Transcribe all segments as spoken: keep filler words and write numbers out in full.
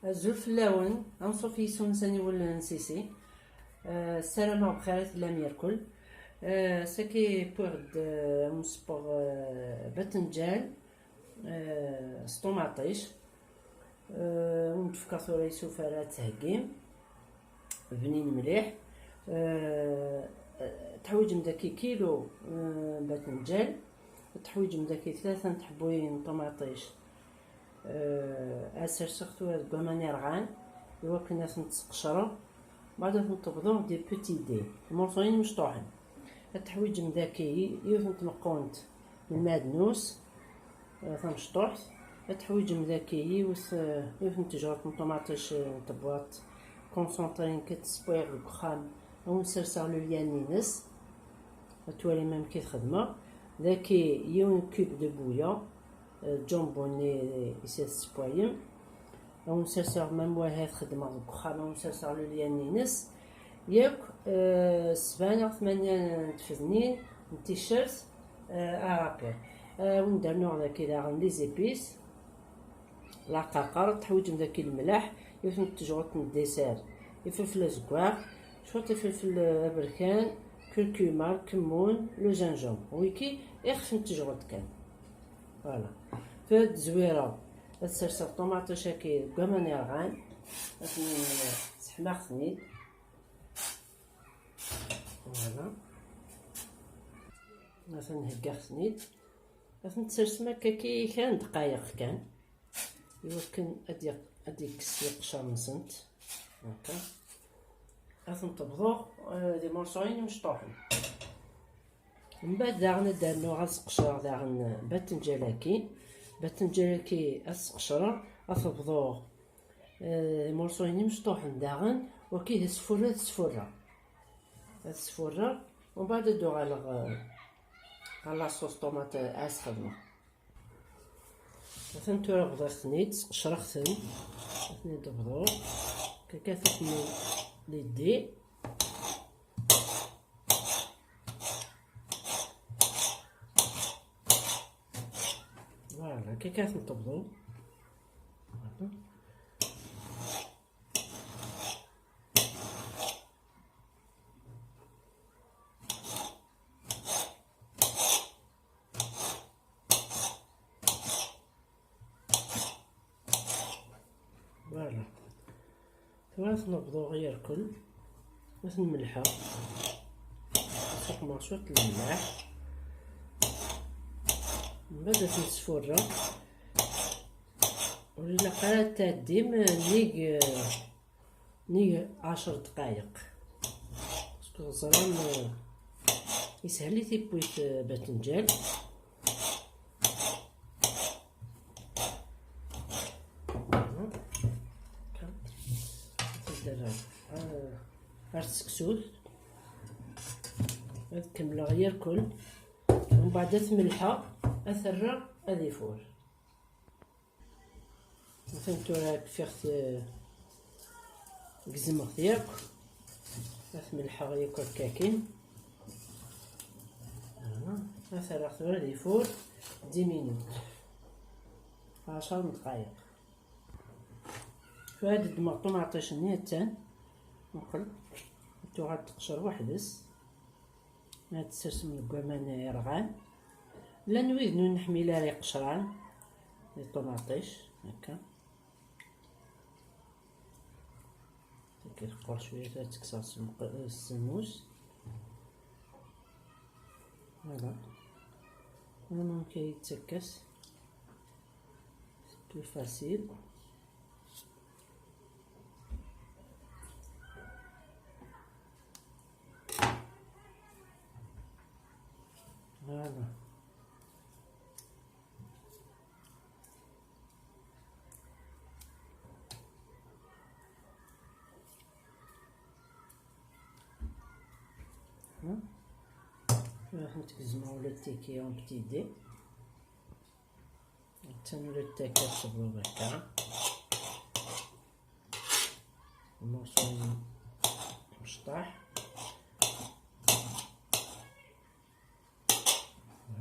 Azul fell-awen, anṣuf yes-wen s aniwel n Sisi. Eh, ssarameɣ bxir i tellam yerkul. Eh, saki wwiɣ-d, eh, ad wen-ssewweɣ, eh, batenǧal, eh, s ṭumaṭic. Eh, ad wen-d-fkeɣ tura isufar ad theggim. Bnin mliḥ. Eh, teḥwiǧem daki kilu, eh, batenǧal. Teḥwiǧem daki tlata n tḥebbuyin n ṭumaṭic. Eh, ad serseɣ tura deg waman irɣan, iwakken ad tent-sqecreɣ, mbeɛd ad tent-tebḍuɣ des petits dés, timurṣuyin imecṭuḥen. Ad teḥwiǧem daki yiwet n tmeqqunt n lmaɛdnus, eh, tamecṭuḥt. Ad teḥwiǧem daki yiwet, eh, yiwet n tejṛet n ṭumaṭic, eh, n tebwaṭ, concentré nekk ad tt-ssewwayeɣ deg uxxam, ad wen-serseɣ le lien-ines. Ad twalim amek i t-xedmeɣ. Daki yiwen cube de bouillon, eh, jumbo-nni i s-tessewwayem. Ad wen-serseɣ, ma wahi ad xedmeɣ deg uxxam, ad wen-serseɣ le lien-ines. Yakk, eh, sebɛa neɣ tmanya n tfednin n ticcert, eh, à râpé. Eh, ad wen-d-rnuɣ daki daɣen les épices. Laqaqer, teḥwiǧem daki lemleḥ, yiwet n tejṛudt n dessert, ifelfel azeggaɣ, cwiṭ ifelfel aberkan, curcuma, lkemmun, le gingembre. Wiki ixef n tejṛudt kan. Voilà. Tura ad d-zwireɣ, ad serseɣ ṭumaṭic-agi deg waman irɣan, ad ten-, sseḥmaɣ-ten-id. Voilà. Atan heggaɣ-ten-id. Ad ten-tsersem akka ki kra n ddqayeq kan, iwakken ad d-yeq-, ad d-yekkes leqcer-nsent. Akka. Ad ten-tebḍuɣ, eh, d imurṣuyen imecṭuḥen. Mbeɛd daɣen ad d-rnuɣ ad sqecreɣ daɣen batenǧal-agi. Batenǧal-agi ad sqecreɣ, ad t-bḍuɣ, eh, imurṣuyen imecṭuḥen daɣen, waki d asfurra d sfurra. Ad sfurreɣ, umbeɛd ad d-uɣaleɣ, eh, ɣer la sauce tomate ad s-xedmeɣ. Atan tura bḍiɣ-ten-id, sqecreɣ-ten. Ad ten-id-bḍuɣ. Kakatet-nni les dés. Voilà, kakatet-nni tebḍu. Voilà. Voilà. Tura ad ten-bḍuɣ yerkel. Ad ten-melḥeɣ. Ad sqemeɣ cwiṭ n lemleḥ. Mbeɛd ad ten-sfurreɣ. Ur ilaq ara ad tɛeddim nnig, nnig ɛecr ddqayeq. Parce que teẓram, eh, ishel i tiwwit, eh, batenǧal. Voilà. Ad t-id-rreɣ, eh, ar tseksut. Ad kemmleɣ yerkel. Umbeɛd ad t-melḥeɣ, ad t-rreɣ ad ifur. Atan tura kfiɣ-t, eh, gezmeɣ-t yakk. Ad t-melḥeɣ yakk akkakin. Voilà. Ad t-rreɣ tura di fur dix minutes. Ɛecr n ddqayeq. Tura ad ddmeɣ ṭumaṭic-nni attan. Muqel. Tuɣal teqcer weḥd-s. Ad tsersem deg waman yerɣan. Llan wid ur neḥmil ara iqecran di ṭumaṭic, akka. Akka teqqur cwiya, ad tt-kkseɣ s lmus. Voilà. Am amek ay yettakkas. C'est plus facile. Voilà. Hm? Ad tent-gezmeɣ ula d tiki en petits dés. Attan ula d takka tebḍu akka. Morceau imecṭaḥ.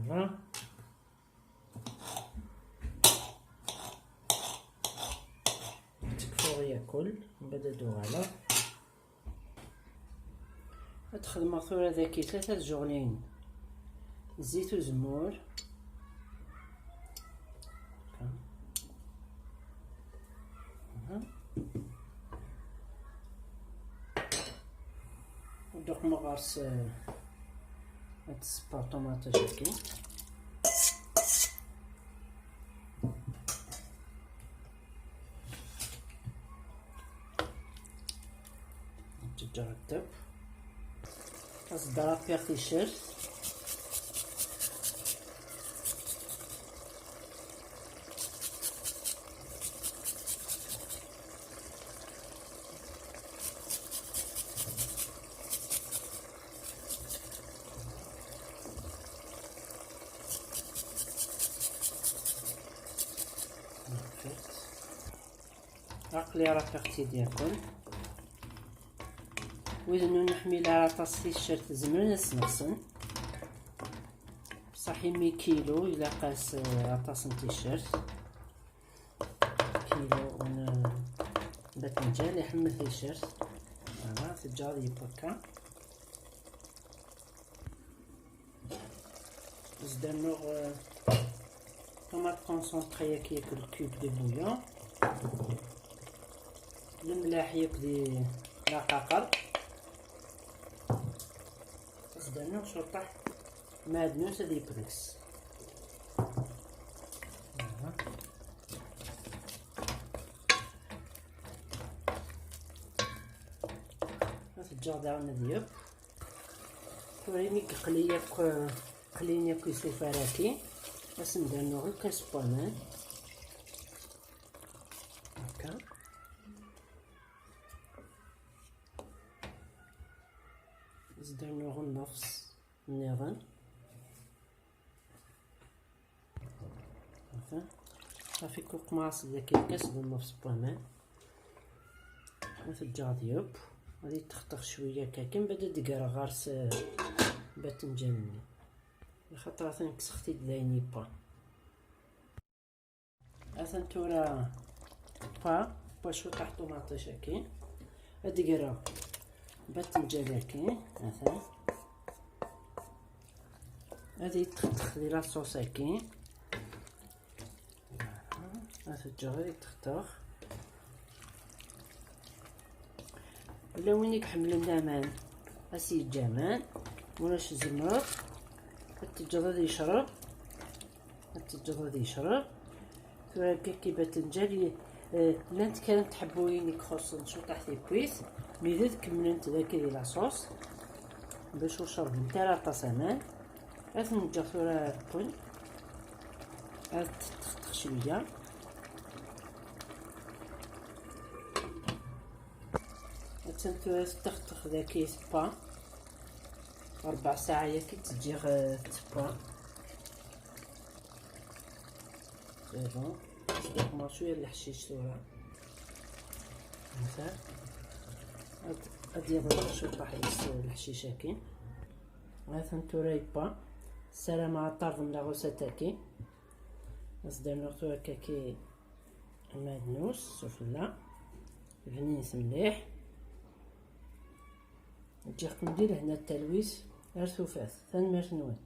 Voilà. Tekfu Kul, mbaɛd ad uɣaleɣ. Ad xedmeɣ tura dagi tlata tjuɣlin zzit uzemmur. Aha. Ad d-uqmeɣ ɣer-s, eh, ad tṣebber ṭumaṭic-agi. Ad teǧǧer ddeb. Ad s-d-rapiɣ ticcert. Aql-i ara t-id-yakun. Wid ur neḥmil ara aṭas ticcert, zemren ad sneɣsen. Bṣaḥ imi kilo, ilaq-as, eh, aṭas n ticcert. Kilo n, eh, batenǧal iḥemmel ticcert. Voilà, teǧǧaḍ yewwa akka. Ad s-d-rnuɣ, eh, tomate concentrée-agi, yak le cube de bouillon. Lemlaḥ yak di laqaqer. Ad s-d-rnuɣ cwiṭaḥ maɛdnus ad yebges. Aha. Ad t-ǧǧeɣ daɣen ad yeww. Tura imi yeqli yakk, qlin yakk isufar-agi, ad sen-d-rnuɣ lkas n waman. Akka. Ad s-d-rnuɣ nnefs nniḍen. Safi. Safi, kuqmeɣ-as deg lkas d nnefs n waman. Ad t-ǧǧeɣ ad yeww. Ad yeṭṭexṭex cwiya akka, kan bada d-greɣ ɣer-s, eh, batenǧal-nni. Axaṭer atan kkseɣ-t-id d ayen yewwa. Atan tura pa, pa cwiṭaḥ ṭumaṭic-agi. Ad d-greɣ batenǧal-agi, atan. Ad yeṭṭexṭex di la sauce-agi. Ad t-ǧǧeɣ ad yeṭṭexṭex. Ula win i iḥemmlen aman, ad s-yeǧǧ aman. Ulac, tzemreḍ ad t-teǧǧeḍ ad yecreb. Ad t-teǧǧeḍ ad yecreb. Tura akka, batenǧal, eh, llant kra n tḥebbuyin i ixuṣṣen cwiṭaḥ tiwwit, mi d ad kemmlent dagi di la sauce, bac ur cerrgent ara aṭas aman. Ad ten-ǧǧeɣ tura rewwen. Ad ṭṭexṭex cwiya. Attan tura teṭṭexṭex dagi tewwa. Rebɛa ssaɛa yakk i tt-ǧǧiɣ, eh, tewwa. C'est bon. Ad d-uqmeɣ cwiya n leḥcic tura. Ad, ad yeḍleq cwiṭaḥ yes leḥcic-agi. Atan tura yewwa. Ssarameɣ ad tarḍem la recette-agi. Ad s-d-rnuɣ tura kaki amagnus sufella. Bninet mliḥ. Ǧǧiɣ-kem di lehna d talwit ar tufat. Tanemmirt-nwen.